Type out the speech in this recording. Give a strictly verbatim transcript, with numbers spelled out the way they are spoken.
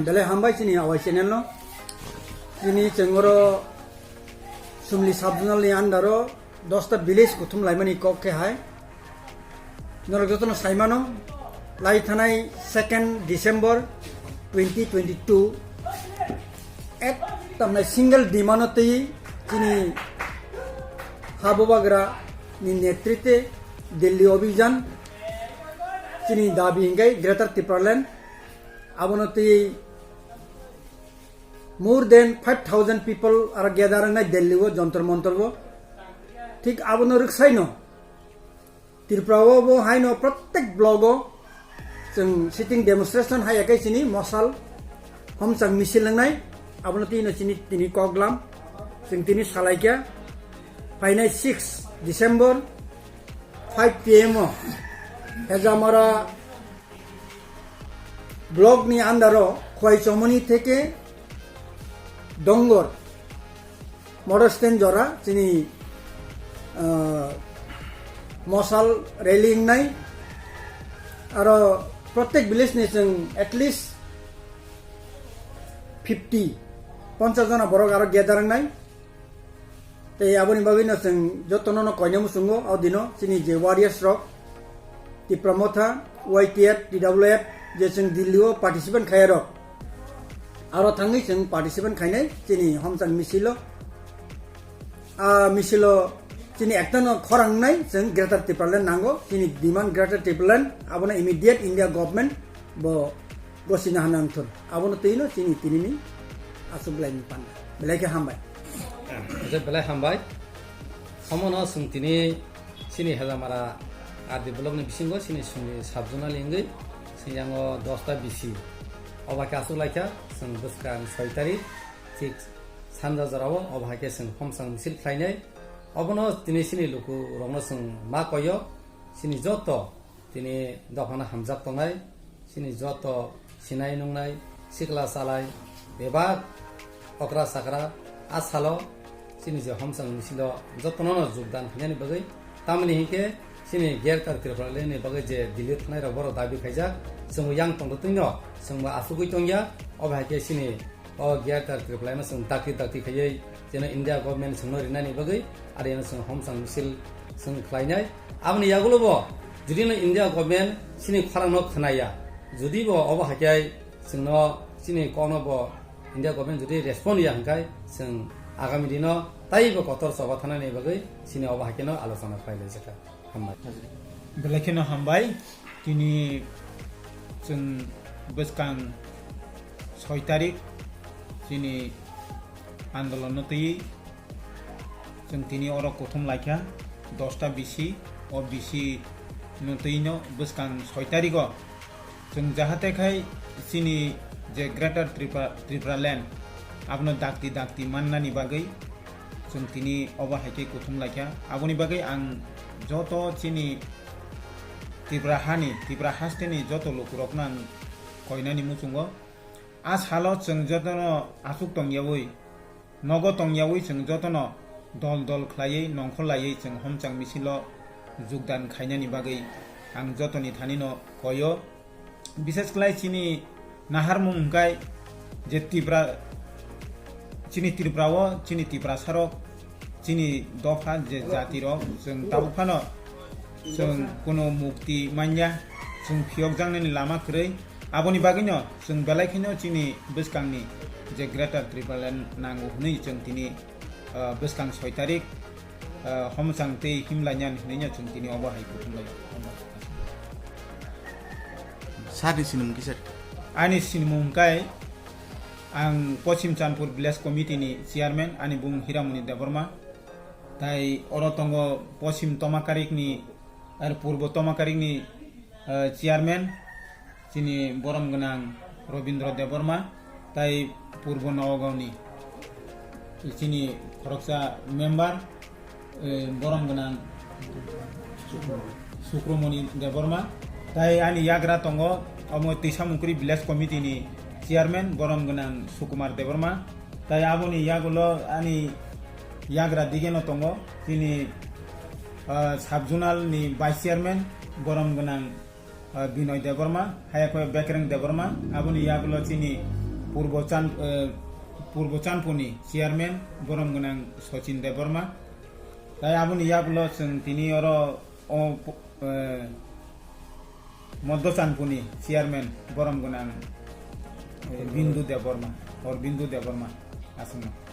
Belai hambai chini awai channel no. Chini chengoro Sumli sub zonal ni under o dosta village kuthum laimani kok khe hai. Norok jotono saimano lai thanai second December twenty twenty-two. Ek tamnai single demand o twi chini ha bubagra ni netritwe Delhi Abhijan chini dabi hingai Greater Tipraland abono twi more than five thousand people are gather nai Delhi o Jantar Mantar o. Thik abono rwksaino Tripura o bo haino protek block o chwng sitting demonstration hai akai chini mosal homchang misil wngnai abono tino chini tini koklam chwng tini salaikya phainai six December five P M o Hejamara block ni under o Khwai Chomoni theke Dongor motor stand jora chini ah, mosal rally wngnai aro protek village ni chwng at least fifty ponchas jona borok aro gather wngnai. Tei aboni bagwi no chwng jotono no koina muchungo o dino chini je warriors rok Tipra Motha, Y T F, T W F je chwng Delhi o participant khaya rok aro thangwi chwng participant khainai chini homchang misilo. A misilo chini ekta no khorang nai chwng Greater Tipraland nango chini demand Greater Tipraland abono immediate India government bo gosina hanang thun abono twi no chini tini ni asuk lai ni panda belai khe hambai. Belai hambai. Omono chwng tini chini Hejamara R D block ni bisingo chini sumni sub zonal wngwi chwng yango dosta bisi. Oba khe asuk laikha chwng bwskang soi tarik thik sanja jorao obo hai khe chwng homchang misil khlainai. Obono tini chini luku rokno chwng ma koyo chini joto tini dophano hamjak tongnai, chini joto sinai nungnai, sikla chalai, bebak okra sakra, a salo chini je homchang misilo jotono no jogdan khainani bagwi, tamoni hinkhe chini Greater Tipraland ni bagwi je Delhi thanai rok borok dabi khaijak, chwngbo yang tongtwtwino chwngbo asugwi tongya, obo hai khe chini o Greater Tipraland no chwng dakti dakti khaiwi jeno India government chwngno rinani bagwi, aro eno chwng homchang misil chwng khlainai. Aboni yagulo bo jodi no India government chini khorang no khwnaya, jodi bo obo hai khe chwngno chini kokno bo India government jodi respond ya hwnkhe chwng agami dino taibo kotor choba thanani bagwi chini obo hai kheno alochona khlai lai jakha. Hambai. Belai kheno hambai. Tini chwng bwskang soi tarik chini andolon no twi chwng tini oro kuthum laikha dosta bisi, o bisi no twi no bwskang soi tarik o chwng jahate khai chini je Greater Tripura, Tripura land abono dakti dakti mannani bagwi chwng tini obo hai khe kuthum laikha. Aboni bagwi ang joto chini Tripura hani, Tripura hasteni joto lukurokno ang koinani muchungo. A salo chwng jotono aswk tongyawi, nogo tongyawi chwng jotono dol dol khlaiwi nongkhor laiwi chwng homchang misilo jogdan khainani bagwi ang jotoni thanino koyo. Bishes khlai chini naharmung hwnkhe je Tipra, chini Tripura o chini Tiprasa rok, chini dopha je jati rok chwng tabuk phano chwng kuno mukti manya, chwng phiyok jaknani lama kwrwi. Aboni bagwino chwng belai kheno chini bwskangni je Greater Tripura Land nango hwnwi chwng tini, ah, bwskang soi tarik, ah, homchang tei himlainan hwnwi no chwng tini obo hai kuthumlai. Sir ni sinimung kisa? Ani sinimung hwnkhe ang Pochim Chanpur Village Committee ni chairman, ani bung Hiramoni Debbarma. Tai oro tongo Pochim Tomakarik ni, ar Purbo Tomakarik ni, eh, chairman, chini borom gwnang Robindra Debbarma, tai Purbo Nawagaon ni chini khoroksa member, eh, borom gwnang Sukromoni Debbarma, tai ani yagra tongo omo Twisamungkri Village Committee ni chairman borom gwnang Sukumar Debbarma, tai aboni yagulo ani yagra digeno tongo chini, ah, sub zonal ni vice chairman borom gwnang ah, Binoy Debbarma, hayakhe Bekreng Debbarma, aboni yagulo chini Purbo Chan-, eh, Purbo Chanpuni chairman borom gwnang Sachin Debbarma. Tai aboni yagulo chwng tini oro o, eh, Moddo Chanpuni chairman borom gwnang, eh, Bindu Debbarma, or Bindu Debbarma aswkno.